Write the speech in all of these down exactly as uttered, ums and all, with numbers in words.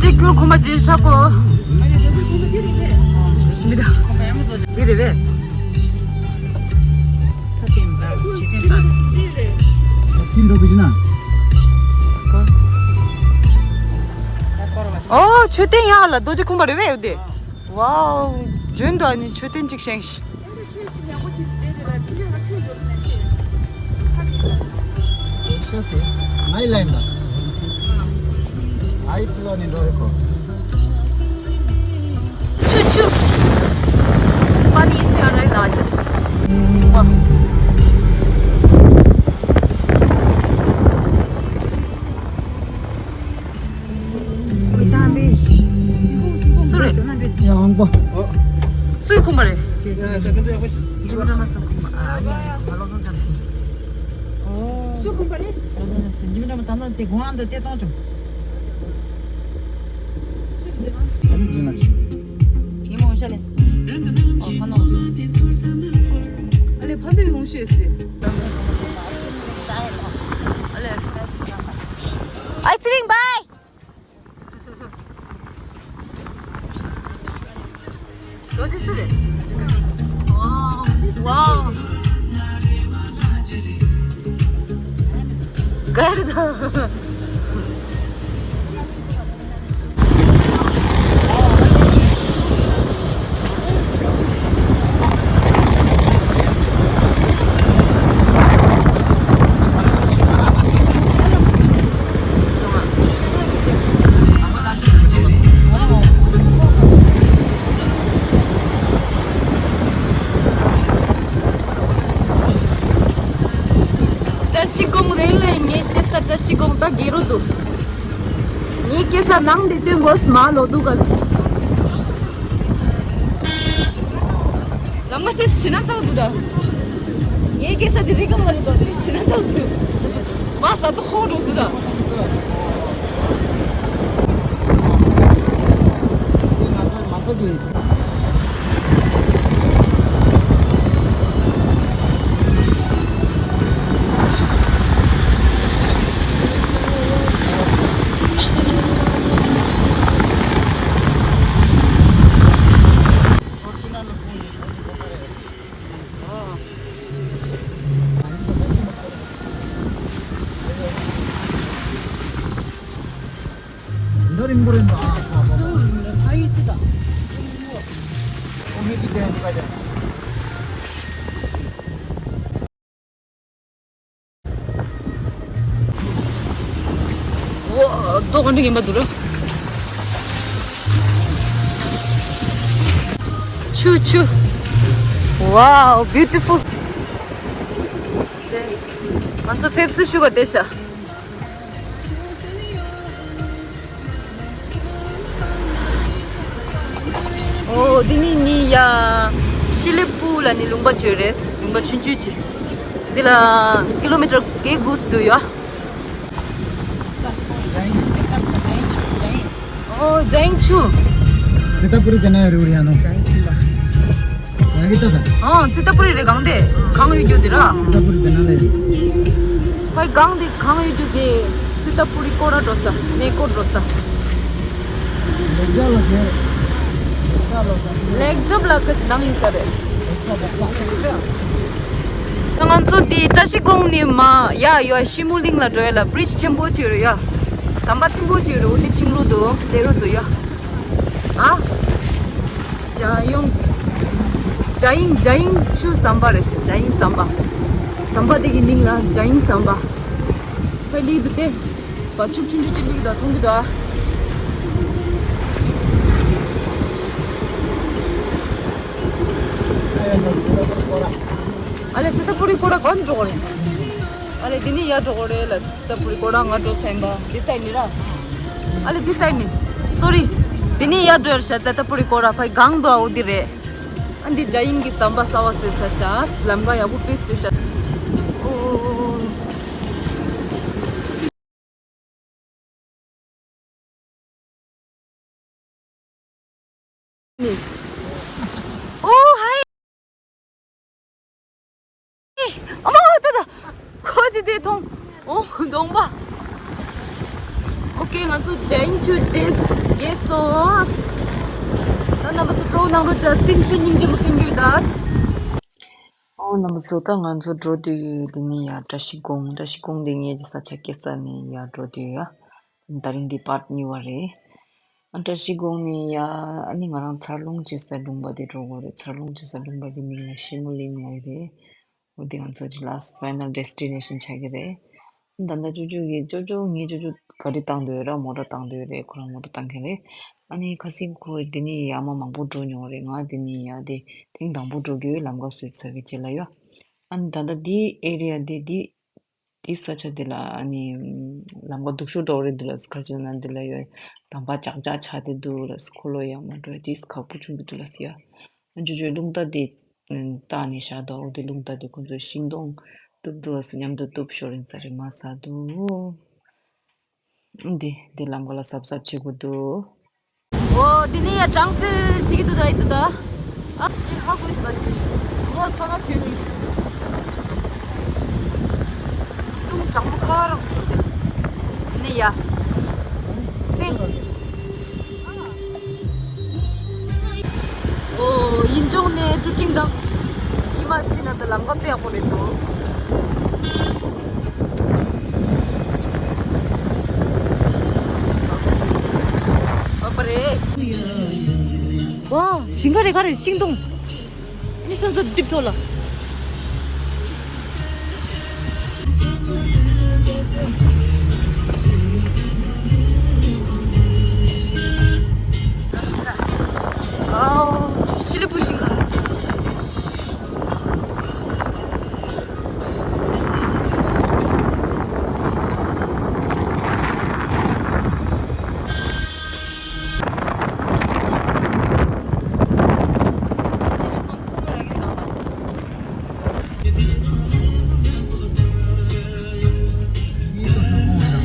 དེ་ཁྱོད་ཁོམ་པ་ཅིག་ཆགས་གོ། འདི་རེད་པས། ཨོ་མཆོད་རྟེན་ཡག་ལ་རྡོ་རྗེ་ཁུམ་པ་རེད་པས་ཡོད་དེ། ཝའོ། འཇོན་དུ་ཨ་ནི་མཆོད་རྟེན་གཅིག་བཞེངས་ཤིག། ཤོད་སྲིད། ང་ཡི་ལན་དང་། ཨའི་ཕི་ལོ་ནི་འགྲོ་རེ་ཁོ། ཆུ་ཆུ། པ་ནི་ཡིན་སྲིད་ཨ་ར་ལ་ཅི། སུ་རེད། ཡང་པ། སུའི་ཁུམ་པ་རེད། ཇི་མི་འདྲ་མ་སུ་ཁུམ་པ། ཨ་ཡ་ཡ། ཨ་ལོ་ཐོང་ཙམ་སི། ཨོ། སུ་ཁུམ་པ་རེད། ལོ་ཐོང་ཙམ་སི། ཇི་མི་འདྲ་མ་ད་ནོ་དེ་གོང་ཨ་འདོད་དེ་གཏོང་བྱུང་། ཨ་ནི་ཇི་ན་ཆུ། ཡིན་མོ་ཤ་ལེ། ཨོ་ཁ་ནོ། ཨ་ལེ་ཕ་དུ་ཡོང་ཤེས་སི། ཨ་ལེ། ཨའི་ཚེ་རིང་བྷའི། རྡོ་རྗེ་སུ་རེད། ཝའོ། ག་རེ་ད། བཀྲ་ཤིས་སྒང་རེད་ལས། ངའི་སྐྱེ་ས་བཀྲ་ཤིས་སྒང་ད་རྒྱལ་རུ་འདུག། ངའི་སྐྱེ་ས་ནང་དེ་སྟོན་དགོས་མ་ལོ་འདུག་ག། ལམ་ང་དེ་ཕྱི་ན་ཚང་འདུག་ད། ངའི་སྐྱེ་ས་དེ་རི་གང་ལ་རེད་དོ། དེ་ཕྱི་ན་ཚང་འདུག། མ་ས་ཏོ་ཧོ་འགྲོ་འདུག་ད། འདི་རིང་པོ་རེད་འདུག་ཨ། ཨ་ཡི་ཙི་ད། ཨོ་མི་ཙི་དེ་འདི་ག་ཅན། ཝ། ཏོག་ག་འདྲ་ཡིན་པ་འདུག་ར། ཆུ་ཆུ། Wow, beautiful. ང་ཚོ་ཕེབས་བསུ་ཞུ་ག་བསྡད་ཤག། ཨོ་འདི་ནི་ནི་ཡ། ཤི་ལེ་པུ་ལ་ནི་ལུང་པ་བཅོས་རེད། ལུང་པ་ཆུང་ཆུང་ཅིག། འདི་ལ་ཀི་ལོ་མི་ཊར་བརྒྱད་དགུ་ཙམ་འདུག་ཡ། ཨོ་ཇ་ཡིན་ཆུ། ཙི་ཏ་པུ་རི་དེ་ན་རུ་རི་ཡ་ནོ། ཇ་ཡིན་ཆུ་ལ། ཡ་གི་ཏ་ད། ཨ་ཙི་ཏ་པུ་རི་རེད། གང་དེ་གང་ཡོད་རྒྱུ་དེ་ར། ཙི་ཏ་པུ་རི་དེ་ན་ལེ། ཕའི་གང་དེ་གང་ཡོད་རྒྱུ་དེ། ཙི་ཏ་པུ་རི་སྐོར་ར་འགྲོ་ས། གནས་སྐོར་འགྲོ་ས། ལེགས་སྒྲུབ་ལ་ཁ་ཅིག་ནང་ཡིན་ས་རེད། ད་ང་ཚོ་འདི་བཀྲ་ཤིས་སྒང་ནས་མ་ཡ་ཡོ་ཤི་མུ་གླིང་ལ་འགྲོ་ཡ་ལ་བྲིཇ་ཆེན་པོ་ཅིག་རེད་ཡ། ཟམ་པ་ཆེན་པོ་ཅིག་རེད། འོ་དེ་ཆིང་རུ་འདུག་ལེ་རུ་འདུག་ཡ། ཨ། ཇ་ཡོང་། ཇ་ཡིན་ཇ་ཡིན་ཆུ་ཟམ་པ་རེད་ཤག། ཇ་ཡིན་ཟམ་པ། ཟམ་པ་དེ་གི་མིང་ལ་ཇ་ཡིན་ཟམ་པ། ཕ་ལི་འདུག་སྟེ། བ་ཕྱུགས་ཆུང་ཆུང་ཅིག་ལིག་དང་མཐོང་གི་འདུག་ཨ། ཨ་ལེ་ཙི་ཏ་པུ་རི་སྐོར་ར་གང་འགྲོ་གི་རེད། ཨ་ལེ་འདི་ནི་ཡར་འགྲོ་གི་རེད་ལ། ཙི་ཏ་པུ་རི་སྐོར་ར་ང་འགྲོ་ཚན་པ་འདི་སའི་ནི་ར། ཨ་ལེ་འདི་སའི་ནི། སོ་རི། འདི་ནི་ཡར་འགྲོ་ཡར་ཤ། ཙི་ཏ་པུ་རི་སྐོར་ར་ཕའི་གང་འདུག་ཨ། འོ་འདི་རེད། ཨ་འདི་ཇ་ཡིན་གི་ཟམ་པ་གསར་པ་བཟོས་ཚར་ཤག། ལམ་ཁ་ཡག་པོ་དཔེ་བཟོས་ཤག། ཨོ། ནི། ཨོ་ཧའི། ཨ་མ་ད་ད། ཁོ་ཅི་དེ་མཐོང་། ཨོ་གདོང་པ། ཨོ་ཀེ། ང་ཚོ་ཇའིན་ཆུ་རྗེས་རྒལ་སོང་། ད་རྣམ་པ་ཚོ་སྤྲོ་བོ་གནང་རོགས་བྱ། སེམས་པའི་སྙིང་རྗེ་མོ་སྟོན་གྱི་ཡོད་ད། ཨོ་རྣམ་པ་ཚོ། ད་ང་ཚོ་འགྲོ་དུས་དེ་ནས་ཡ་བཀྲ་ཤིས་སྒང་། བཀྲ་ཤིས་སྒང་དེ་ངེད་ཀྱི་ས་ཆ་སྐྱེས་ས་ནས་ཡ་འགྲོ་དུས་ཡ། དེ་རིང་འདི་པར་ཊི་གཉིས་པ་རེད། ཨ་བཀྲ་ཤིས་སྒང་ནས་ཡ། ཨ་ནི་ང་རང་འཚར་ལོངས་བྱེད་ས་ལུང་པ་དེ་འགྲོ་དགོས་རེད། འཚར་ལོངས་བྱེད་ས་ལུང་པ་དེ་མིང་ལ་ཤེ་མོ་ལིང་ལབ་ཡོད་རེད། འོ་དེ་ང་ཚོ་གི་ལཱ་སི་ཊི་ཕའི་ནལ་ཌེ་སི་ཊི་ནེ་ཤན་ཆགས་ཀྱི་རེད། ད་ལྟ་ཅོ་ཅོ་གིས་ཅོ་ཅོ་ངའི་ཅོ་ཅོ་ག་རེ་བཏང་འདོད་ར། མོ་ཊ་བཏང་འདོད་རེད། ཁོ་རང་མོ་ཊ་བཏང་མཁན་རེད། ཨ་ནི་ཁ་སང་ཁོ་འདི་ནས་ཡར་མར་མང་པོ་འགྲོ་མྱོང་རེད། ང་འདི་ནས་ཡར་དེ་ཐེངས་དང་པོ་འགྲོ་གི་ཡོད། ལམ་ཁ་བཟོས་ཚར་བའི་རྗེས་ལ་ཡོད། ཨ་ནི་ད་ལྟ་འདི་ཨེ་རི་ཡ་འདི་འདི་འདི་ས་ཆ་འདི་ལ་ཨ་ནི་ལམ་ཁ་སྡུག་ཤོས་འདྲ་བོ་རེད་འདུག་ལ། ཁ་ཅིག་ན་འདི་ལ་ཡོད། དམ་པ་ཅག་ཅག་ཆགས་བསྡད་འདུག་ལ། ཁོ་ལོ་ཡར་མར་འགྲོ་ཡ་དེ་ཁག་པོ་བྱུང་གི་འདུག་ལ་ཟེར་ཡ། ཨ་ཅོ་ཅོས་རླུང་རྟ་དེ་བཏགས་ནས་བཞག་འདུག་འོ་དེ་རླུང་རྟ་དེ་ཁོ་ཚོས་ཤིང་སྡོང་གཏུབ་འདུག་ཟེར། མཉམ་དུ་གཏུབ་ཤོག་རིང་ས་རེད་མ་ཟ་འདུག་འདི་འདི་ལམ་ཁ་ལ་གཟབ་གཟབ་བྱེད་དགོས་འདུག་འོ་འདི་ནས་ཡ་གྲང་ཙེར་བྱེད་ཀྱི་འདུག་ད་ཡིན་འདུག་ད། ཨ་འདི་ཧ་གོ་ཡི་འདུག་ད་ཞིག་འོ་ཁ་ཁ་ཐོན་ནས། རླུང་གྲང་མོ་ཁ་རང་འདུག་དེ་ནས་ཡ། ཧེ། ཨོ། ཡིན་ཀྲོང་ནས་ཀྲུ་ཀྲིང་དང་ཀི་མ་ཙི་ན་ད་ལམ་ཁ་དཔེ་ཡག་པོ་རེད་འདུག་ཨོ་པ་རེད། ཝ། ཞིང་ཁ་རེད། ག་རེ་ཤིང་སྡོང་། མི་སོ་སོ་རྡིབ་ཐོག་ལ། ཨའོ། ཤི་ལི་པུ་ཤིང་ཁ།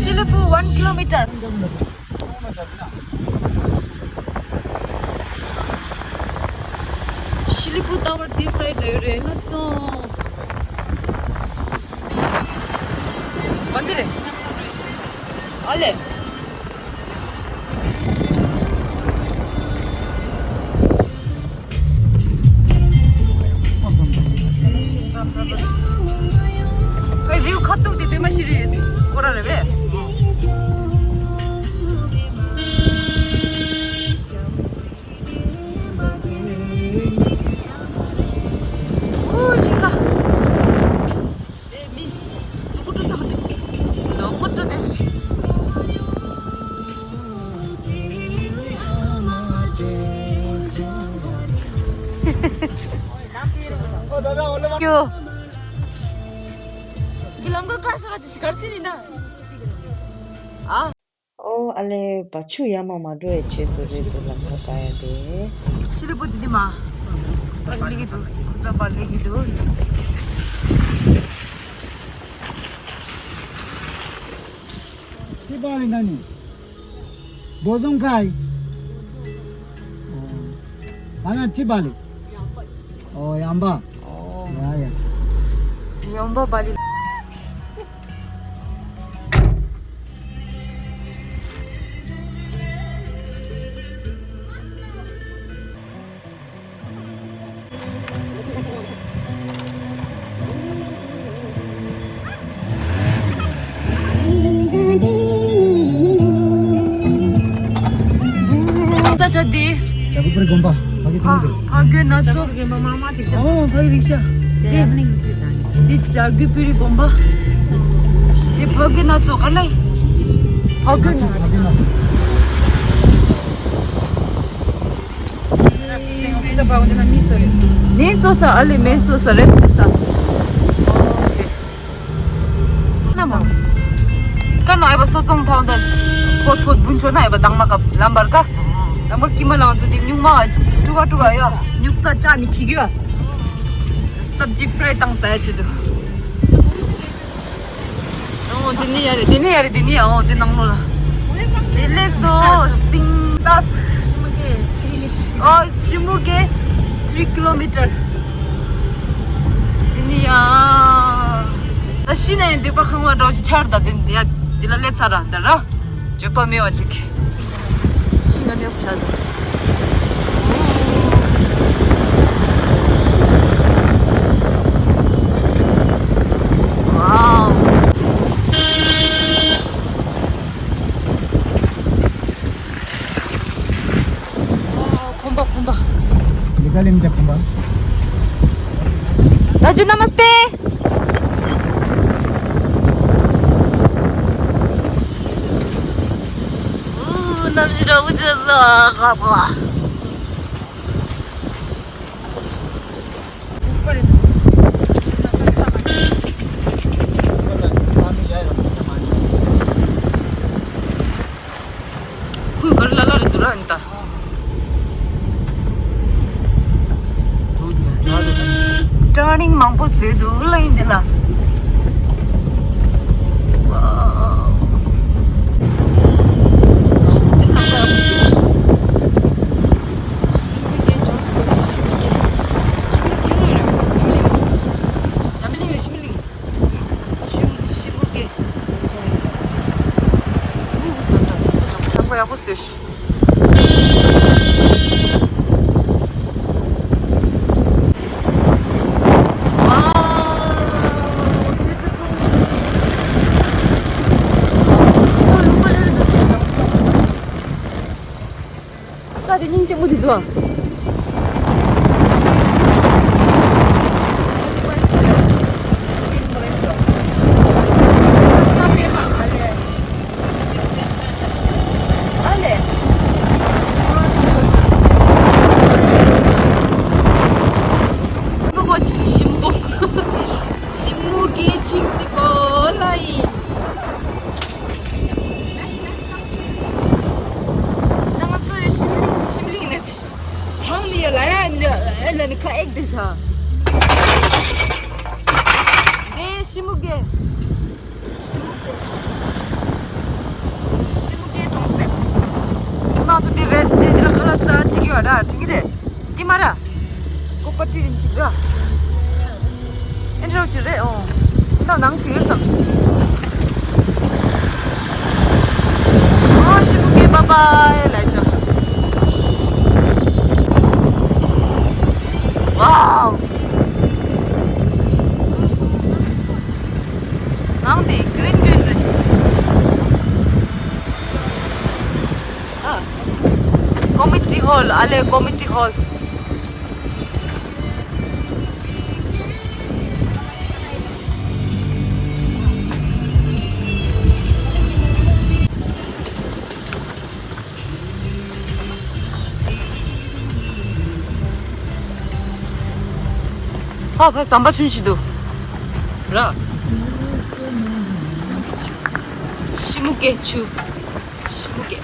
ཤི་ལི་པུ་one kilometer. ཤི་ལི་པུ་ཊ་ཝར་འདི་སའིཌ་ལ་ཡོད་རེད་ལ་སོང་། འོ་འདི་རེད། ཨ་ལེ། ཨེ་བིའུ་ཁ་ཐུག་དེ་པད་མ་ཤི་རི་སྐོར་ར་རེད་པས། ཨོ་ཤིང་ཁ། ཨེ་མི། གཟུགས་པོ་བཀྲུ་ཐུབ་འདུག་གཟུགས་པོ་བཀྲུ་ཐུབ། ཡོ། འདི་ལམ་ཁ་བཀག་ཤག་ཅི་ཞིག་གར་ཅི་ཡིན་ན། ཨ། ཨོ་ཨ་ལེ། བ་ཕྱུགས་ཡར་མར་མ་འགྲོ་བའི་ཆེད་དུ་རེད་འདུག་ལམ་ཁ་བཀག་ཡ་དེ། ཤི་ལི་པུ་དེ་དེ་མ། ཨ་ལེ་ལེགས་ཀྱི་འདུག་ཁོ་ཚོ་པ་ལེགས་ཀྱི་འདུག་ཅི་པ་རེད་ན་ནི། བོ་ཟོང་ཁའི། ཨོ། ཨ་ན་ཅི་པ་ལེ། ཨོ་ཡམ་པ། ཨོ། ཡ་ཡ། ཡམ་པ་པ་ལེ། ད་ཆ་འདི། བྱ་རྒོད་པའི་དགོན་པ། ཕ་གི་ཕ་གི་ན་ཚོ། ཨོ་ཕ་གི་རིག་ཤ། འདི་འདི་བྱ་རྒོད་པའི་དགོན་པ། འདི་ཕ་གི་ན་ཚོ་ག་ལ། ཕ་གི་ན། ནི་སོ་ས་ཨ་ལི་མེ་སོ་ས་རེད་ཅི་ས། ན་མ། ཀ་ན་ཨ་བ་སོ་ཙང་ཐང་ད། ཕོད་ཕོད་བུན་ཆོ་ན་ཨ་བ་དང་མ་ཀ་ལམ་བར་ཀ། ལམ་བར་ཀི་མ་ལང་ཚོ་དེ་སྨྱུག་མ་ཨ་ཅུ་ཀྲུ་ག་ཀྲུ་ག་ཡ། སྨྱུག་རྩ་ཅག་ནི་ཁི་གི་ཡ། སབ་ཇི་ཕ་རའི་བཏང་ས་ཡ་ཆེ་དུ། ཨོ་དེ་ནི་ཡ་རེད། དེ་ནི་ཡ་རེད། དེ་ནི་ཡ། ཨོ་དེ་ནང་ལོ་ལ། དེ་ལས་སོ་སིང་ཏ། ཨོ་ཤི་མུ་གེ་three kilometer། དེ་ནི་ཡ། ད་ཤི་ན་ཡང་འདོད་པ་ཁང་བ་འདྲ་བོ་ཞིག་ཆར་ད་དེ་ཡ། དེ་ལ་ལས་ཚར་ར་འདར་ར། བརྗོད་པ་མེད་པ་ཅིག་ཤིང་ང་ནས་བྱ་འདུག་ཁོམ་པ་ཁོམ་པ། ལི་ཀ་ལིམ་ཇ་ཁོམ་པ། ར་ཇུ་ན་མ་སྟེ། ཨུ། གནམ་གཤིས་ར་བུ་ཆེ་ས་ག་ག་ཁོས་ག་རེ་ལ་ལ་རེད་འདུག་ར་ཨ་ནི་ད། ཊར་ནིང་མང་པོ་བཟོས་འདུག་ལ་ཡིན་འདི་ལ། ཤིང་པ་ཡག་པོ་བཟོས་ཤག་ས་དེ་སྙིང་རྗེ་མོ་དེ་འདུག་ཨ། ཞིམ་པོ། ཞིམ་མོ་གི་ཆིག་ཏི་གོ་ལ་ཡིན། ད་ང་ཚོ་ཡི་ཞིམ་ལིང་ཞིམ་ལིང་ནས་ཐང་ནི་ཡ་ལ་ཡ་ཨེ་ལ་ནི་ཁ་ཨེག་དེ་ཤ། དེ་ཞིམ་མོ་གི། ཞིམ་མོ་གི་གྲོང་གསེབ། ང་ཚོ་དེ་རེད་ཅེས་དེ་ལ་ཁ་ལ་ས་ཅིག་ཡོད་ར་དྲན་གི་དེ། འདི་མ་ར། ཀོ་པ་ཏི་རིན་ཅིག་ར། ཨེ་འདྲ་ཅིག་རེད་ཨོ། ཁྱོད་ནང་ཅིག་ཡོད་སམ། ཨོ་ཞིག་གི་བཱའི་བཱའི་ལ་ཅོ། ཝའོ། ནང་དེ་གི་རིན་གི་རེད། ཨ། ཀོ་མི་ཊི་ཧོལ། ཨ་ལེ་ཀོ་མི་ཊི་ཧོལ། ཧ་ཕ་ཟམ་པ་ཆུན་ཞིག་འདུག་ར། ཤི་མུ་ཀེ་ཆུ། ཤི་མུ་ཀེ།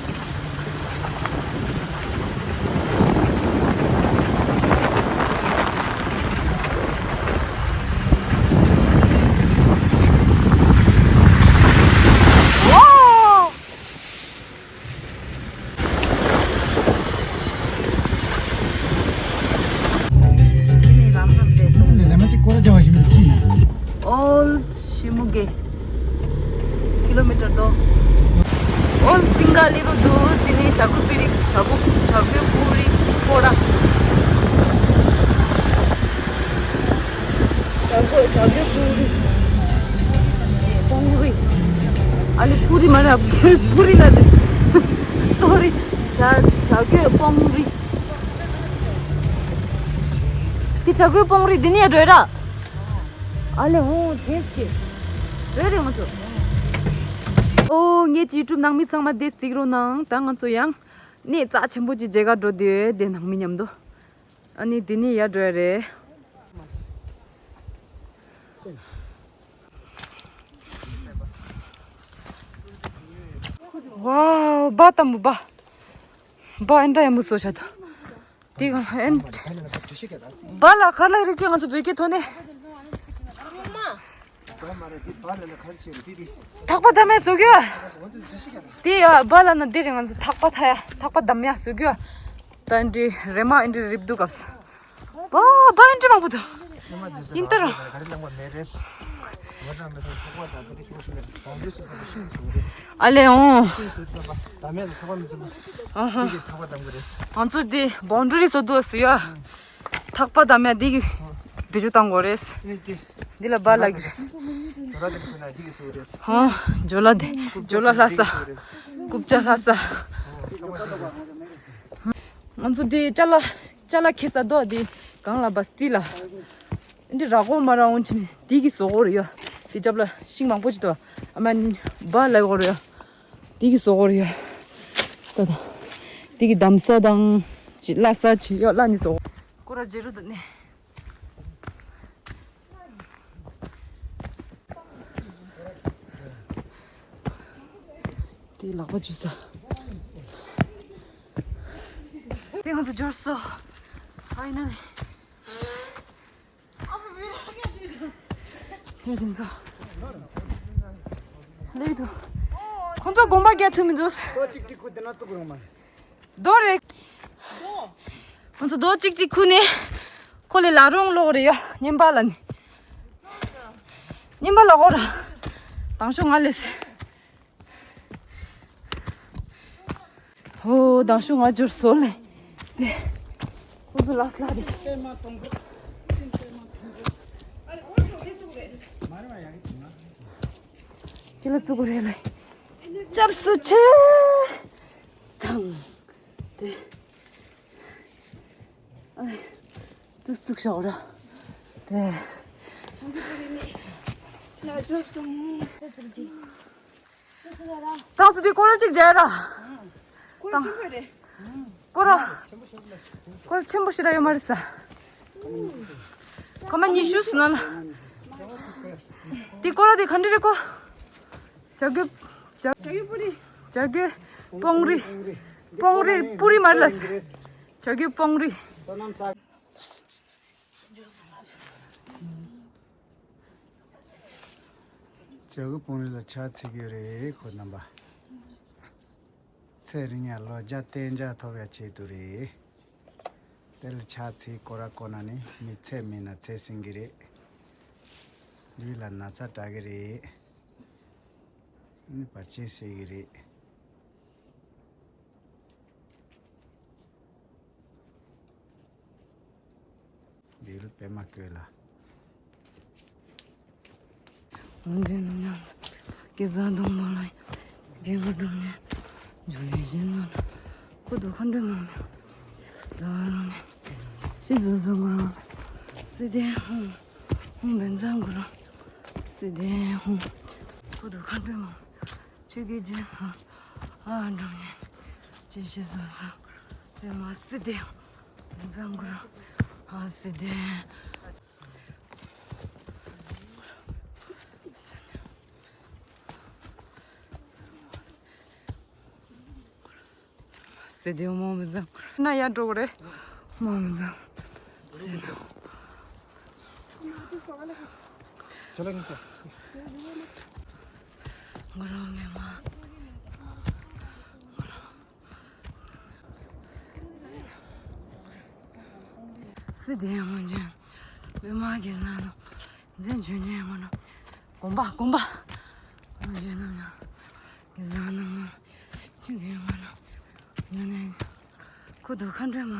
ཨོལ་ཤི་མུ་གེ། ཀི་ལོ་མི་ཊར་དོ། ཨོལ་སིང་ག་ལི་རུ་དུ་དེ་ནི་ཇ་གུ་པི་རི་ཇ་གུ་ཇ་གུ་པུ་རི་ཀོ་ར། ཇ་གུ་ཇ་གུ་པུ་རི། པོང་རི། ཨ་ལི་པུ་རི་མ་ར་པུ་རི་ལ་རེད། སོ་རི། ཇ་ཇ་གུ་པོང་རི། དེ་ཇ་གུ་པོང་རི་དེ་ནི་ཡ་འགྲོ་ཡ་ར། ཨ་ལེ་ཧོ་ཇེས་ཀྱི། རེད་རེད་ང་ཚོ། ཨོ་ངེད་ཀྱི་ཡུ་ཊུབ་ནང་མི་ཚང་མ་དེ་གཟིགས་རོགས་གནང་། ད་ང་ཚོ་ཡང་གནས་རྩ་ཆེན་པོ་ཅིག་མཇལ་ག་འགྲོ་དུས་དེ་ནང་མི་མཉམ་དུ། ཨ་ནི་དེ་ནི་ཡར་འགྲོ་ཡ་རེད། ཝའོ་བ་ཏམ་བུ་བ། བ་ཨན་ཏྲ་ཡ་མུ་སོ་ཤ་ད། དེ་ག་ཨན། བ་ལ་ཁ་ལ་རིག་གི་ང་ཚོ་བོད་སྐད་ཐོག་ནས། ཐག་པ་དམ་ཡ་བཟོ་གི་ཡ། དེ་ཡ་བ་ལ་ན་དེ་རིང་ང་ཚོ་ཐག་པ་ཐ་ཡ་ཐག་པ་དམ་ཡ་བཟོ་གི་ཡ། ད་འདི་རེ་མ་ཨིན་འདྲི་རིབ་འདུག་ག་བ་བ་ཨིན་འདྲི་མང་པོ་འདུག་ཡིན་ད་ར། ང་ཚང་མི་ཚང་ཐོག་པ་དང་དེ་འདྲ་ཞིག་ཞིག་མེད་རེད། བང་འགྲོས་སུ་ཚང་མ་ཤིང་བཟོ་གི་རེད། ཨ་ལས་འོང་། ཤིང་བཟོ་ཚང་མ་ད་མེད་ལ་ཐོག་པ་མི་ཚང་མ། ཨ་ཧ། དེ་གི་ཐོག་པ་བདམས་གི་རེད། ང་ཚོ་དེ་བང་འགྲོས་སུ་འདུག་སུ་ཡ། ཐག་པ་དམ་ཡ་འདི་གི་བེད་སྤྱོད་བཏང་དགོས་རེད། ཨེ་ཏི། འདི་ལ་འབའ་ལ་གི། ཇོ་ལ་དེ་སོང་ན་འདི་གི་སུ་རེད། ཧོ། ཇོ་ལ་དེ། ཇོ་ལ་ལྷ་ས། རྐུབ་ཀྱག་ལྷ་ས། ང་ཚོ་འདི་ཅ་ལག་ཅ་ལག་ཁྱེར་ས་དོ་འདི་གང་ལ་བ་སྟི་ལ། འདི་ར་གོ་མ་ར་འོན་ཅི་ནི་འདི་གི་བཟོ་དགོས་རེད་ཡ། འདི་ཅབ་ལ་ཤིང་མང་པོ་ཅིག་དོ། ཨ་མ་འབའ་ལ་དགོས་རེད་ཡ། དེ་གི་བཟོ་དགོས་རེད་ཡ། ད་ད། དེ་གི་གདམ་ས་དང་། ཅི་བླ་ས་ཅི་ཡོད་བླ་ནི་བཟོ་དགོས། ཀོ་ར་ཇེ་རུ་དུ་ནི། དེ་ལག་པ་འཇུ་ས། དེ་ང་ཚོ་འབྱོར་སོ། ཕའི་ནལ་ལི། ལས་དེ་ཚོ། ལས་དུ། ཁོང་ཚོ་དགོངས་པ་རྒྱག་ཐུབ་མི་འདུག་ཏོ་གཅིག་གཅིག་ཁུ་དེ་ན་བཙུགས་རོགས་མ། རྡོ་རེད། ཁོང་ཚོ་རྡོ་གཅིག་གཅིག་ཁུ་ནས། ཁོ་ལས་ལ་རོང་ལོག་རེད་ཡ། ཉིན་པ་ལ་ནི། ཉིན་པ་ལ་གོ་ར། དང་ཤོག་ང་ལས། ཧོ། དང་ཤོག་ང་འབྱོར་སོ་ལེ། ཁོ་ཚོ་ལགས་ལགས་རེད། ཁྱེད་ལ་བཙུགས་རེད་ལེ། སྐྱབས་སུ་མཆི། དང་། དེ། ཨ་ལེ། དུ་བཙུགས་ཤོག་ར། དེ། ང་འབྱོར་སོང་། ད་སུ་དེ་སྐོར་གཅིག་མཇལ་ར། ཀོ་ར་ཆེན་པོ་རེད། ཀོ་ར། ཀོ་ར་ཆེན་པོ་ཞིག་ར་ཡོད་མ་རེད་ས། ཀ་མ་ཉི་ཤུ་སུ་ན་ལ། དེ་ཀོ་ར་དེ་ག་འདྲ་རེད་ཀོ། བྱ་རྒོད། བྱ་རྒོད་སྤུ་རི། བྱ་རྒོད་སྤོང་རི། སྤོང་རི་སྤུ་རི་མ་རེད་ལ་ས། བྱ་རྒོད་སྤོང་རི། བྱ་རྒོད་སྤོང་རི་ལ་ཕྱག་འཚལ་གྱི་ཡོད་རེད་ཁོ་རྣམ་པ། ཚེ་རིང་ཡ་ལོ་བརྒྱ་བརྟན་འཇགས་ཐོབ་ཡ་ཆེད་དུ་རེད། དེ་ལ་ཕྱག་འཚལ་སྐོར་ར་བསྐོར་ན་ནི་མི་ཚེ་མི་ན་ཚེ་སྲིང་གི་རེད། ལུས་ལ་ན་ཚ་དྲག་གི་རེད། ནི་བར་ཆད་སེལ་གི་རེད། འདི་ལ་པད་མ་བཀོད་ལ། རང་བཞིན་ནམ་ཡང་། དགེ་རྩ་སྡོང་པོ་ལ། དགེ་བ་སྒྲུབ་ནས། འཇུག་ལས་གཞན་ལ། ཁུ་དུ་ཁ་འདྲེ་མ་མེད། ལ་རང་ནས། ཤི་ཟུ་ཟུ་གུ་རང་། སི་དེ་ཧུང་། ཧུང་བན་ཚང་གུ་རང་། སི་དེ་ཧུང་། ཁུ་དུ་ཁ་འདྲེ་མ་མེད། ཆོས་ཀྱི་རྗེས་སུ། ཨ་འགྲམ་ཉེ། ཅི་ཞིག་བཟོ་བཟོ། དེ་མ་སྲིད་དེ། འཛམ་གུ་རུ། ཨ་སྲིད་དེ། སྲིད་དེ་མོ་མི་འཛམ་གུ་རུ། ན་ཡར་འགྲོ་གི་རེད། མོ་མི་འཛམ། སྲིད་དེ། གུ་རུ་མེ་མ། སྲིད་དེ་ཡང་མ་འཇོན། མི་མ་གི་ཟ་ནོ། འཛིན་ཇུ་ཉེ་མ་ནོ། གོམ་པ་གོམ་པ། མ་འཇོན་ནམ་ཡང་། གི་ཟ་ནོ་མ། ཁྱི་གི་མ་ནོ། ཉོ་ནེ། ཁུ་དུ་ཁ་འདྲེ་མ།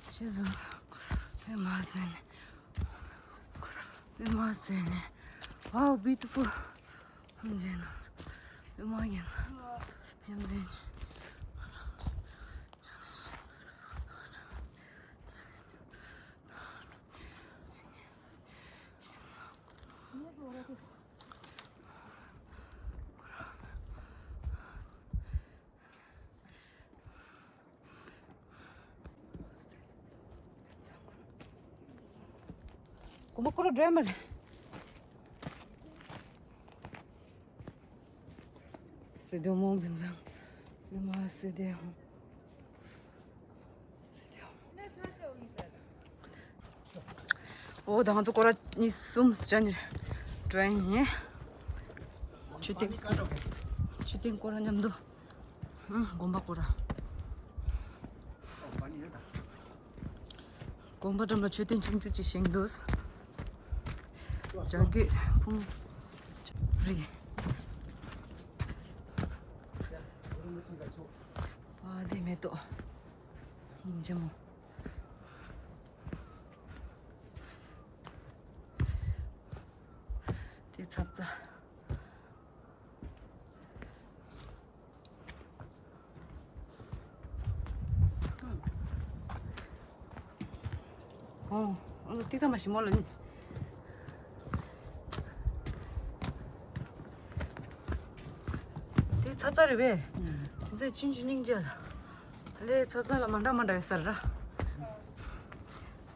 ཤི་ཟོ། མི་མ་ཟེ་ནེ། མི་མ་ཟེ་ནེ། Wow, beautiful. མ་འཇོན་ནམ། མི་མ་གི་ན། ཡང་འཛིན། གོམ་པ་ཀོ་ར་འགྲོ་ཡ་མ་རེད། སྲིད་དེ་མོ་བི་ཛ། མི་མ་སྲིད་དེ་ཧོ། སྲིད་དེ་ཧོ། འོ་ད་ང་ཚོ་སྐོར་ར་གཉིས་གསུམ་ཅན་འགྲོ་ཡིན། མཆོད་རྟེན། མཆོད་རྟེན་སྐོར་ར་མཉམ་དུ། ཧུམ། དགོན་པ་སྐོར་ར། དགོན་པ་འགྲམ་ལ་མཆོད་རྟེན་ཆུང་ཆུང་ཅིག་བཞེངས་འདུག་བྱ་རྒོད་ཕུང་རི། ཨ་དེ་མེ་ཏོག་སྙིང་རྗེ་མོ། དེ་ཚབ་ཚ། ཨོ། ཨོ་ཏིག་ཙམ་མ་ཞིམ་མོ་ལ་ནི། དེ་ཚ་ཚ་རེད་པས། དེ་ཚོས་ཆུན་ཆུན་སྙིང་རྗེ་ལ། ལས་ཚ་ཚ་ལ་མ་འདྲ་མ་འདྲ་ཡོད་ས་རེད་ར།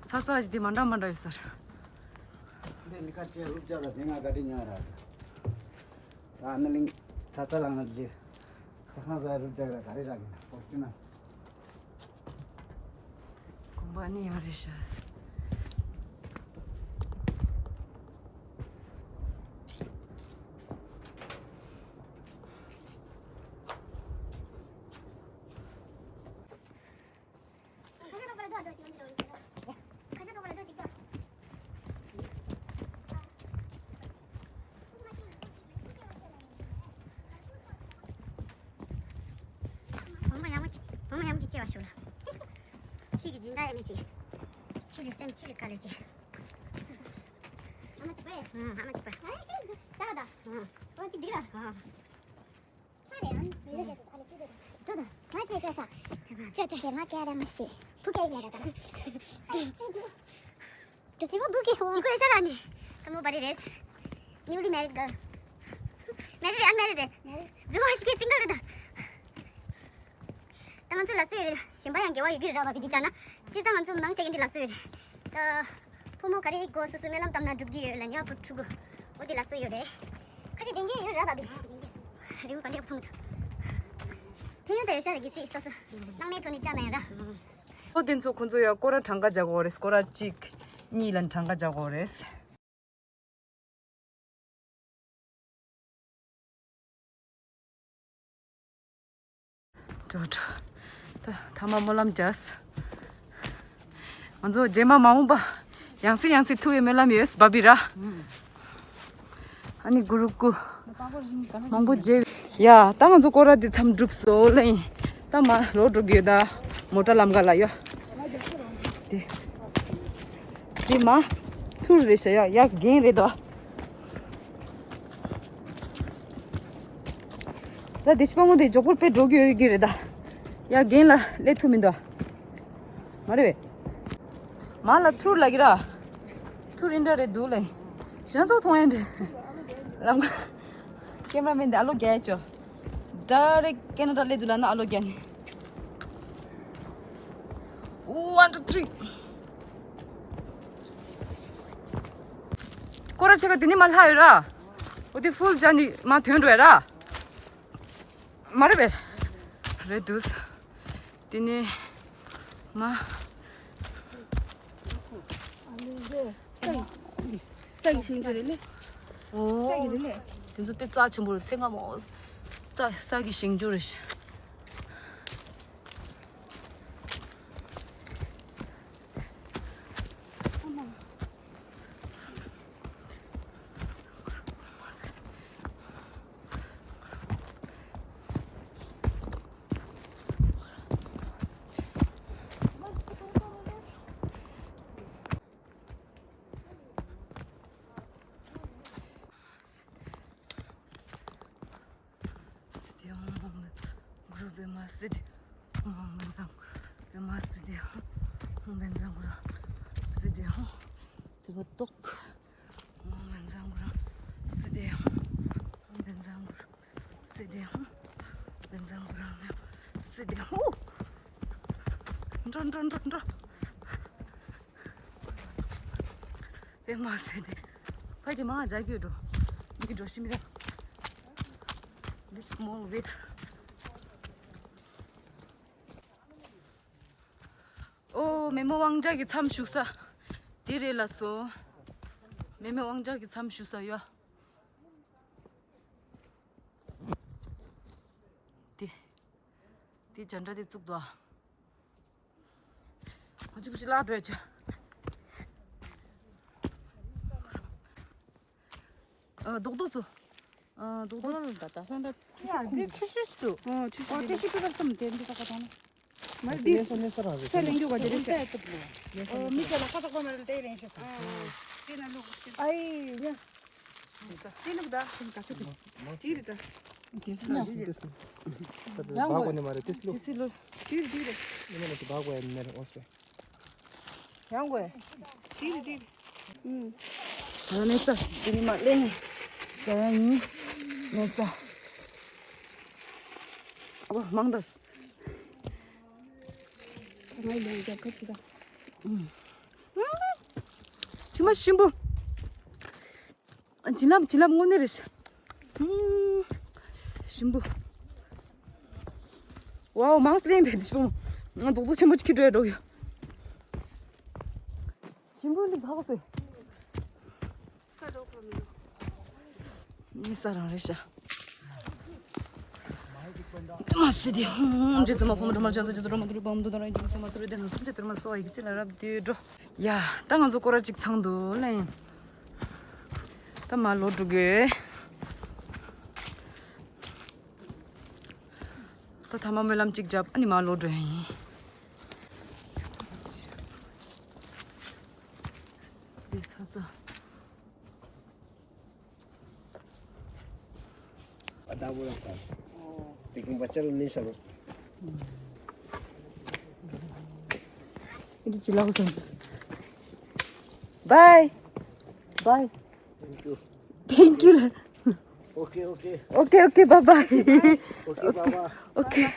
ཚ་ཚ་ཞིག་དེ་མ་འདྲ་མ་འདྲ་ཡོད་ས་རེད། འདི་ལི་ཀ་ཅེ་རུབ་ཅག་ལ་དེ་ང་ག་དེ་ཉག་ར། ད་ནི་ལིང་ཚ་ཚ་ལ་ང་ལི། ས་ཁང་ས་རུབ་ཅག་ར་ག་རེ་རག་གི་ན་ཕོ་ཅུ་ན། དགོན་པ་ནི་ཡང་རེད་ཤག་བུ་མོ་ཡག་མོ་ཅིག་བུ་མོ་ཡག་མོ་ཅིག་སྐྱེ་བ་ཞུ་ལ། ཁྱོད་ཀྱི་སྦྱིན་བདག་ཡག་མོ་ཅིག་ཁྱོད་ཀྱི་སེམས་ཁྱོད་ཀྱི་དཀའ་ལས་ཅིག་ཨ་མ་ཅིག་པ། ཨ་མ་ཅིག་པ། ཨ་ཅག་ད། ཨ་ཅིག་འདི་ར། ཨ། ང་ཚོས་སྐད་ཆ། ཅི་ཅི་ཞེ་མ་སྐད་ར་མ་སྲིད། བུ་སྐད་ལས་ད། ཅི་གོ་ཤ་ར་ནི། ཀྲུང་གོ་པ་རི་རེད། Newly married girl. Married རེད། Unmarried རེད། རྫི་བོ་ཞིག་གིས་single རེད་ད། ད་ང་ཚོ་ལ་སུ་ཡོད་རེད། གཞན་པ་ཡང་དགེ་བ་ཡོད་ཀྱི་རེད་ར་བ་དེ་འདི་བྱ་ན། སྤྱིར་ད་ང་ཚོ་མང་ཆེ་གི་འདི་ལ་སུ་ཡོད་རེད། ད། ཕོ་མོ་ག་རེ་གོ་སོ་སོའི་སྨོན་ལམ་བཏབ་ན་འགྲུབ་ཀྱི་ཡོད་ལ་ཉེ་བ་ཕྲུ་གུ། འོ་དེ་ལ་སུ་ཡོད་རེད། ཁ་ཤས་བདེན་རྒྱུ་ཡོད་ར་བ་དེ། རེའུ་ག་འདྲ་མཐོང་ཐུབ། ཐེ་ཡོད་ད་ཡོད་ཤ་རེད་གི་སི་སོ་སོ། སྣང་མེད་ཐོག་ནས་བཅར་ན་ཡང་ར། ཨོ་དེ་ཚོ་ཁོ་ཚོ་ཡ་སྐོར་ར་གྲངས་ཀ་རྒྱག་དགོས་རེད། སྐོར་ར་གཅིག་གཉིས་ལ་གྲངས་ཀ་རྒྱག་དགོས་རེད། འགྲོ་འགྲོ། ད་ཐ་མ་སྨོན་ལམ་རྒྱག་ང་ཚོ་རྗེས་མ་མ་འོངས་པ་ཡང་སེ་ཡང་སེ་ཐུག་པའི་སྨོན་ལམ་ཡོད་བ་བི་ར། ཨ་ནི་གུ་རུ་ཀུ། མང་པོ་རྗེས། ཡ་ད་ང་ཚོ་སྐོར་ར་དེ་མཚམས་གྲུབ་སོང་ལེ། ད་མ་ལོག་འགྲོ་གི་ཡོད་ད། མོ་ཊ་ལམ་ཁ་ལ་ཡོད། དེ། དེ་མ། ཐུར་རེད་ཤག་ཡ་ཡ་རྒན་རེད་དོ། ད་དེ་ཕྱི་པ་མོ་དེ་མགྱོགས་པོར་དཔེ་འགྲོ་གི་ཡོད་ཀྱི་རེད་ད། ཡ་རྒན་ལ་སླེབས་ཐུབ་མི་འདུག་མ་རེད་པས། མ་ལ་ཐུར་ལ་གི་ར། ཐུར་ཨིན་འདྲ་རེད་འདུག་ལེ། གཞན་ཚོ་མཐོང་ཡ་འདྲ། ལམ་ཁ། ཀེམ་ར་མེན་དེ་ཨ་ལོ་རྒྱག་ཡ་ཅོ། ཌའི་རེག་ཊི་ཀེ་ན་ཌ་སླེབས་འདུག་ལབ་ན་ཨ་ལོ་རྒྱག་ནི། One, two, three. སྐོར་ར་ཆེ་ག་དེ་ནི་མ་ལྷག་ཡོད་ར། འོ་དེ་ཕུལ་རྒྱག་ནི་མ་ཐོན་འགྲོ་ཡ་ར། མ་རེད་པས། རེད་འདུག་དེ་ནས་མ། ས་ཡི་ཞིང་ཆུ་རེད་ལེ། ཨོ། ས་ཡི་རེད་ལེ། དེ་ཚོ་དཔེ་རྩ་ཆེན་པོ་རེད། ཚེ་སྔ་མོ། རྩ་ས་གི་ཞིང་ཆུ་རེད། སི་ཏེ་ཧོང་ཧོང་གུ་རུ་པེ་མ་སི་ཏེ་ཧོང་ཧོང་བན་ཛང་གུ་རུ་པེ་མ་སི་ཏེ་ཧོང་ཧོང་བན་ཛང་གུ་རུ་སི་ཏེ་ཧོང་དེ་བ་ཏོག་ཧོང་བན་ཛང་གུ་རུ་སི་ཏེ་ཧོང་བན་ཛང་གུ་རུ་སི་ཏེ་ཧོང་བན་ཛང་གུ་རུ་སི་ཏེ་ཧོང་འགྲོ་འགྲོ་འགྲོ་འགྲོ། པེ་མ་སི་ཏེ། ཕ་དེ་མ་རྒྱག་རྒྱུ་འགྲོ། མི་འགྲོ་ཤི་མི་ད། Big small wave. ཨོ་མེ་མོ་དབང་ཆ་གི་མཚམས་བཞུགས་ས། དེ་རེད་ལ་སོ། མེ་མོ་དབང་ཆ་གི་མཚམས་བཞུགས་ས་ཡོད། དེ། དེ་ཇ་འདྲ་དེ་བཙུགས་འདུག་ཨ། ཨ་ཅིག་ཅིག་ལ་འགྲོ་ཡ་ཆ། ཨ་རྡོག་རྡོག་ཚོ། ཨ་རྡོག་རྡོག་ཚོ། ད་ད་སང་ད་ཡ་འདི་ཆུ་ཤུལ་ཤུལ་དུ། ཨོ་ཆུ་ཤུལ། ཨོ་དེ་ཤི་པི་པར་ཙམ་དེ་འདི་ད་ག་དང་། མར་འདི་ལེན་ས་ལེན་ས་རང་རེད། ཚེ་ལེན་རྒྱུ་ག་དེ་རེད་ཤག་ཨོ་མི་ཚེ་ལ་ཁ་ཐག་པ་མ་རེད་དེ་ལེན་ཤེས་སོང་། དེ་ན་ལུག་ཨའི་ཡ། དེ་ལུག་ད་ག་ཚོད་དེ་ཅི་རེད་ད། དེ་སུ་ན་ཡང་དགོས་ནི་མ་རེད་དེ་སུ་ལུག་དེ་སུ་ལུག་དེ་རེད་དེ་རེད། ཨ་ནི་ནི་དེ་བག་གོ་ཡ་མི་རེད། ཨོ་སི་རེད། ཡང་དགོས། ཅི་རེད་དེ་རེད། ཨུམ། ཨ་ནི་ས་དེ་ནི་མ་ལེན་ཡ་ཡིན་ནི་ས། ཨོ་མང་ད། ང་ཡང་རྒྱབ་ཁ་ཅི་ད། ཨུམ། ཕྱི་མ་ཞིམ་པོ། བྱིན་རླབས་བྱིན་རླབས་དངོས་གནས་རེད་ཤག་ཨུམ། ཞིམ་པོ། ཝའོ་མང་སི་ལེན་བས་འདི་ཞིམ་པོ། ང་རྡོག་རྡོག་ཆེན་པོ་ཅིག་ཁྱེར་འགྲོ་ཡ་འགྲོ་ཡོད། ཞིམ་པོ་འདི་ཕག་སོ། ཡིན་ས་རང་རེད་ཤག་མ་སི་དེ་ཧུང་ཇི་ཙམ་མ་ཕོ་མོ་སྒྲོལ་མ་ལ་ཕྱག་འཚལ། རྗེ་བཙུན་སྒྲོལ་མ་དུ་རུ་བམ་དུ་དང་རང་གི་སེམས་མ་ཐུར་དེ་ན་ཐམས་ཅད་དུར་མ་སོ་ཡི་གེ་ཅི་ལ་རབ་དེ་འགྲོ། ཡ། ད་ང་ཚོ་སྐོར་ར་གཅིག་ཚང་འདུག་ལེ། ད་མ་ལོག་འགྲོ་དགོས། ད་ཐ་མ་སྨོན་ལམ་གཅིག་བརྒྱབ་ཨ་ནི་མ་ལོག་འགྲོ་ཡ་ཡིན། རེད་ཚ་ཚ། लेकिन बच्चा लोग नहीं समझता। इधर चिल्लाओ संस। Bye. Bye. Thank you. Thank you. Okay, okay. Okay, okay, bye bye. Okay, bye bye. Okay.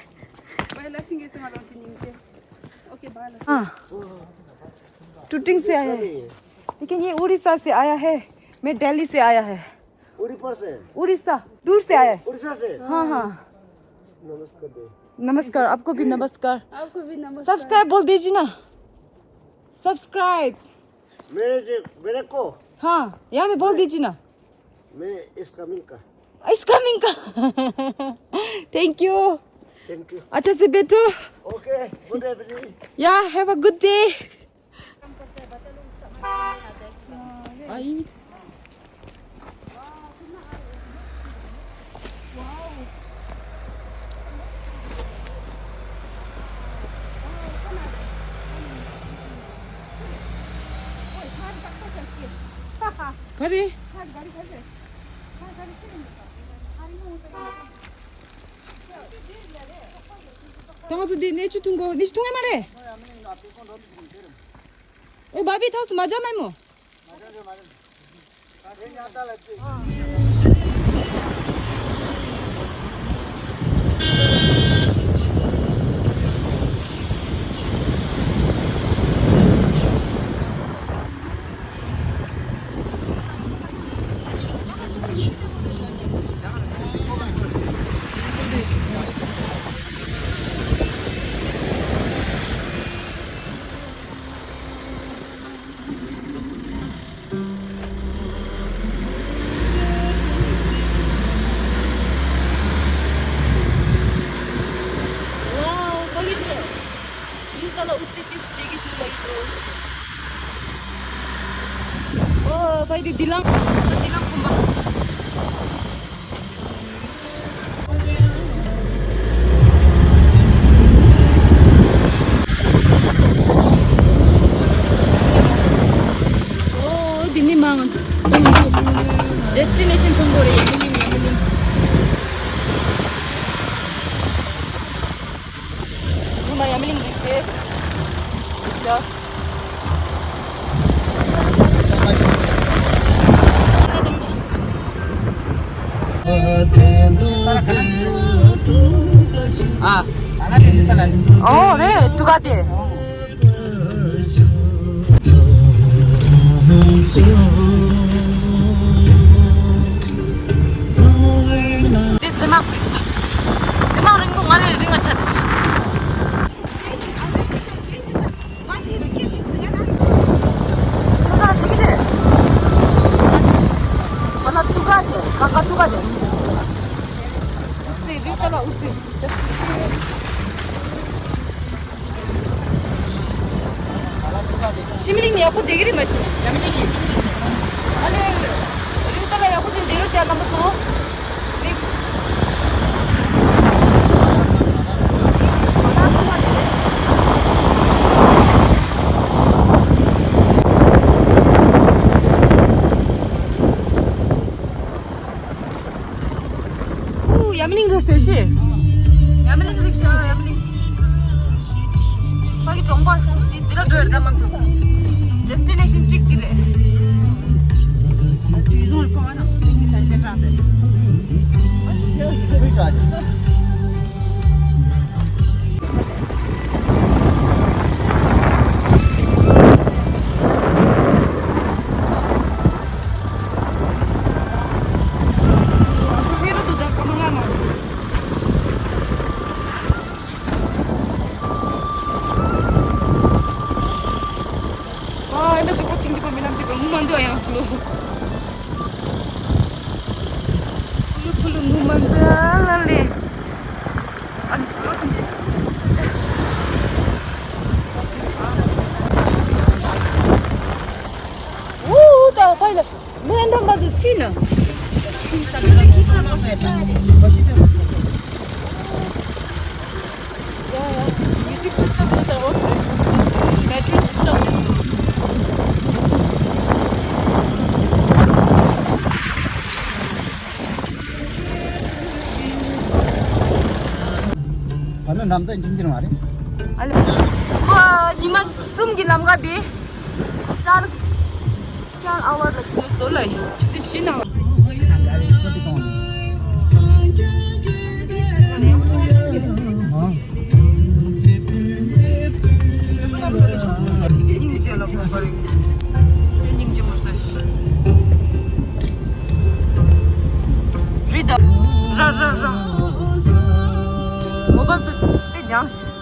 Bye, Lakshmi के से मारो सी नीचे। Okay, bye, Lakshmi. हाँ। शूटिंग से आया है। लेकिन ये उड़ीसा से आया है, मैं दिल्ली से आया है। उड़ीसा से? उड़ीसा, दूर से आया है। उड़ीसा से? हाँ, हाँ। नमस्कार दे। नमस्कार, आपको भी नमस्कार। आपको भी नमस्कार। सब्सक्राइब बोल दीजिए ना। सब्सक्राइब। मेरे से, मेरे को? हाँ, यहाँ में बोल दीजिए ना। मैं इस कमिंग का। इस कमिंग का। Thank you। Thank you। अच्छा से बैठो। Okay, good evening। Yeah, have a good day। I. ག་རེ། ད་ང་ཚོ་འདི་གནས་ཆུ་འཐུང་གོ། གནས་ཆུ་འཐུང་ཡ་མ་རེད། ཨེ་བ་བི་ཐག་སུ་མ་འཇམ་མེད་མོ། Wow, pagi tu. Ini kalau uti tu jadi tu lagi tu. Oh, pagi di Dilang, Dilang Kumba. ཨོ། འདི་ནི་མང་། ཌེ་སི་ཊི་ནེ་ཤན་མཐོང་གོ་རེད། ཡ་མི་ལིང་། ཡ་མི་ལིང་། ཁོ་ན་ཡ་མི་ལིང་འདི་ཤེས། ཤ། ཨ། ཨོ་རེད། ཀྲུ་ག་དེ། དེ་ཚེ་མ། ཚེ་མ་རིང་པོ་ང་རེ་རིང་ང་ཆ་དེ། ང་ཅིག་དེ། ང་ལ་ཀྲུ་ག་དེ། ཀ་ཀ་ཀྲུ་ག་དེ། ཨུ་ཚེ་རིག་ལྟ་ལ་ཨུ་ཚེ། ཤི་མི་ལིང་ནི་ཡག་པོ་བྱེད་ཀྱི་རེད་མ་གཞི་ནས། ཡ་མི་ལིང་གིས། ཨ་ལེ། རིག་ལྟ་ལ་ཡག་ ཁོ་ཚོ་འབྲི་རུ་བྱ་རྣམ་པ་ཚོ། ཨུ། ཡམ་གླིང་རེད་ཟེར་ཤེས། ཡམ་གླིང་རེད་ཤག་ཡམ་གླིང་། ཕ་གི་གྲོང་པ་འདི་འདི་ལ་འགྲོ་ཡོད་ད་མ་ཚོ། ཌེ་སི་ཊི་ནེ་ཤན་གཅིག་འདི་རེད། ཨ། ཨེ་འདྲ་ཅོ་ཁ་ཆིང་ཅིག་གོ་མི་ལམ་ཅིག་གོ་ངུ་མ་འདུག་ཨ་ཡང་ལོ། ཕུ་ལུ་ཕུ་ལུ་ངུ་མ་འདུག་ཨ་ལ་ལེ། ཨ་ནི་ལོ་ཆིང་ཅིག་ཨུ་ཨུ་ད་ཕ་ཡི་ལ། མི་ཨེ་འདྲ་མ་འདུག་ཕྱིན་ན། ཨ་ནི་འགྲམ་ཚ་འཇིགས་འགྱུར་མ་རེད། ཨ་ལེ། ཁོ་ཉི་མ་གསུམ་གྱི་ལམ་ཁ་དེ། ཅར། ཅར་ཨ་ཝར་ལ་ཁྱོད་བཟོ་ལ་ཡོད་ཅི་ཟེར་ཤི་ན། སྙིང་རྗེ་ལ་ཕོག་པ་རེད། སྙིང་རྗེ་མོ་ཟེར། རི་དྭགས། ར་ར་ར། མོ་ག་ཏུ་དེ་ཉམས་ཤིག་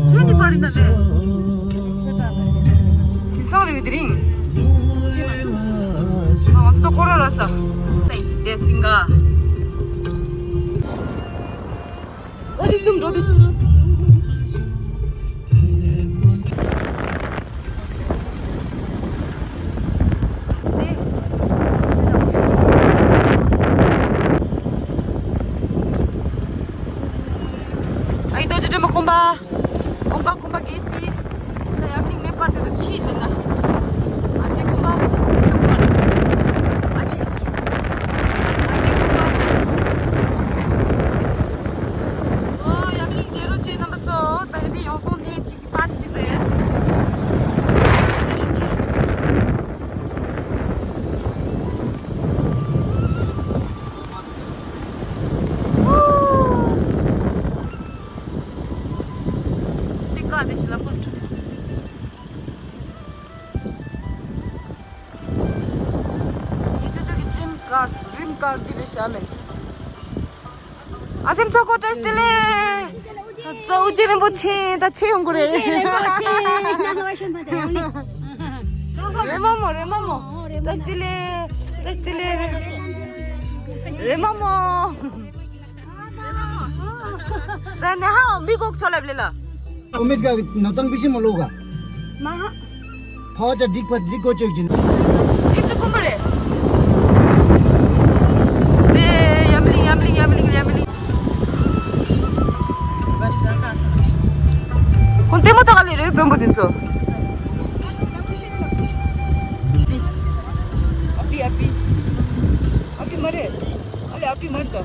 ཁྱོད་ནི་པར་ཡིན་ན་རེད། དུས་སང་རེད་དེ་རིང་། ང་ཚོ་ད་ཀོ་ར་ར་ས། ཏེ་སིང་ག་ཨོ་དེ་གསུམ་འགྲོ་དུས། ཨའི་རྡོ་རྗེ་སྒྲོལ་མ་དགོན་པ། དགོན་པ་དགོན་པ་གེ་ཏི། ད་ཡར་ཐིག་མེ་པར་དེ་ཚོ་ཕྱིས་ལེ་ན། ཨ་ཅེ་དགོན་པ། ཨ་ཅེ། ཨ་ཅེ་དགོན་པ། ཨོ་ཡབ་གླིང་མཇལ་རོགས་བྱེད་རྣམ་པ་ཚོ། ད་ཡོད་དེ་ཡོང་སོང་གནས་གཅིག་གི་པར་གཅིག་རེད། ཆེ་ཞུ་ཆེ་ཞུ་ཆེ། སྟི་ཀ་དེ་ཞིག་ལ་ཕུལ་ཐུབ། ངའི་ཅོ་ཅོ་གི་ཌི་རིམ་ཀར་ཌི་རིམ་ཀར་འདི་རེད་ཤག་ལེ། ཨ་སེམས་ཚོགས་ཀོ་བཀྲ་ཤིས་བདེ་ལེགས། ཙོ་ཨུ་རྒྱན་རིན་པོ་ཆེ་ད་ཆེ་ཡོང་གི་རེད། རེད་མ་མོ་རེད་མ་མོ། བཀྲ་ཤིས་བདེ་ལེགས། བཀྲ་ཤིས་བདེ་ལེགས། རེད་མ་མོ། ས་ནེ་ཧ་མི་གོག་ཆོ་ལབ་ལེ་ལ། ཨོ་མེས་ག་ནོ་ཙང་པི་ཤི་མོ་ལོ་ག་མ་ཧ། ཕ་བ་ཅ་འགྲིག་པ་འགྲིག་གོ་ཅོག་ཅིན། ཨི་ཙི་ཀུམ་པ་རེད། ནེ་ཡམ་ལིང་ཡམ་ལིང་ཡམ་ལིང་ཡམ་ལིང་། ཁོང་ལྟད་མོ་ལྟ་ག་ལེ་རེད་བོན་པོ་དེ་ཚོ། ཨ་པི་ཨ་པི། ཨ་པི་མ་རེད། ཨ་ལེ་ཨ་པི་མ་རེད་ད།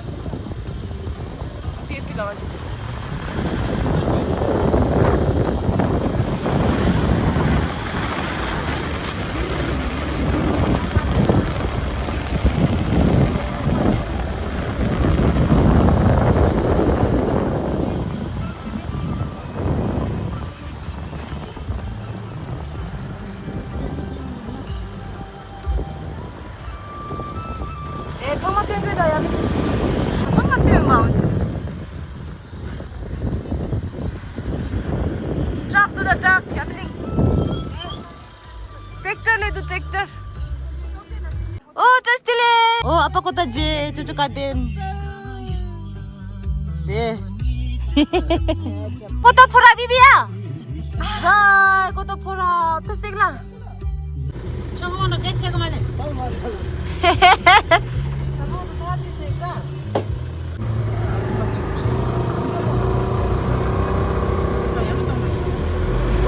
ཨེ། ཚང་མ་སྟོན་དགོས་ད་ཡ་མི་ནི། ཚང་མ་སྟོན་མ་འོང་ཅི། ཏྲག་ཏུ་ད་ཏྲག་ཡ་མི་ནི། ཏྲེག་ཏར་ལེ་དུ་ཏྲེག་ཏར། ཨོ་བཀྲ་ཤིས་བདེ་ལེགས། ཨོ་ཨ་ཕ་ཀོ་ད་ཇེ་ཅོ་ཅོ་ཀ་དེན། དེ། ཀོ་ཏོ་ཕོ་ར་བི་བི་ཡ། ཟ་ཀོ་ཏོ་ཕོ་ར་ཏུ་ཤིག་ལ། ཆང་ཧོ་ནོ་སྐད་ཆེ་གི་མ་ལེ།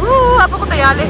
ཨུ་ཨ་པོ་ཀོ་ཏོ་ཡ་ལེ།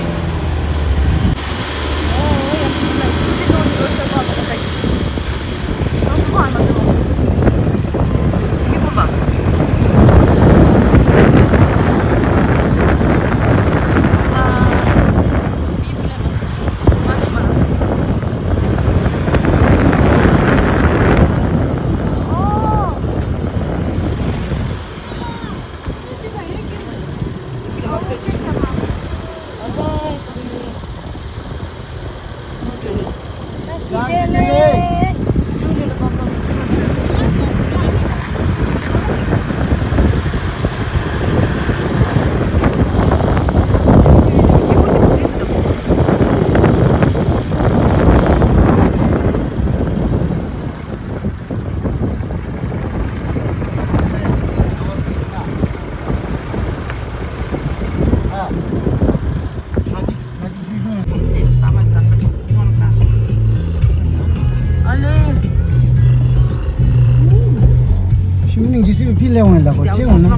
ཤིང་ནིང་ཇི་སི་བི་ཕི་ལེ་འོང་ལ་གོ་ཅེ་འོང་ན། ཨ།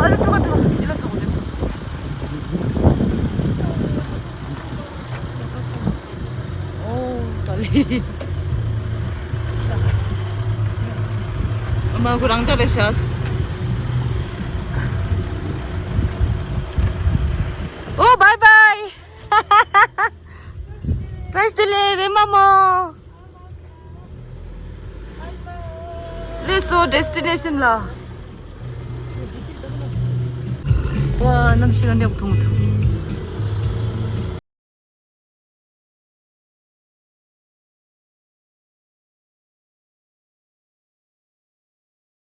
ཨ་ལེ་ཐུག་ག་ཐུག་ག་ཅི་ལ་ཐུག་ག་ཐུག་ག་ཨོ་ཏ་ལི། ཨ་མ་ཁོ་རང་ཅག་རེད་ཤག་ཨོ་བའི་བའི། བཀྲ་ཤིས་བདེ་ལེགས་རེམ་མ་མོ། སླེབས་སོང་ཌེ་སི་ཊི་ནེ་ཤན་ལ། ཝ་གནམ་གཤིས་ག་འདྲ་མཐོང་ཐུབ།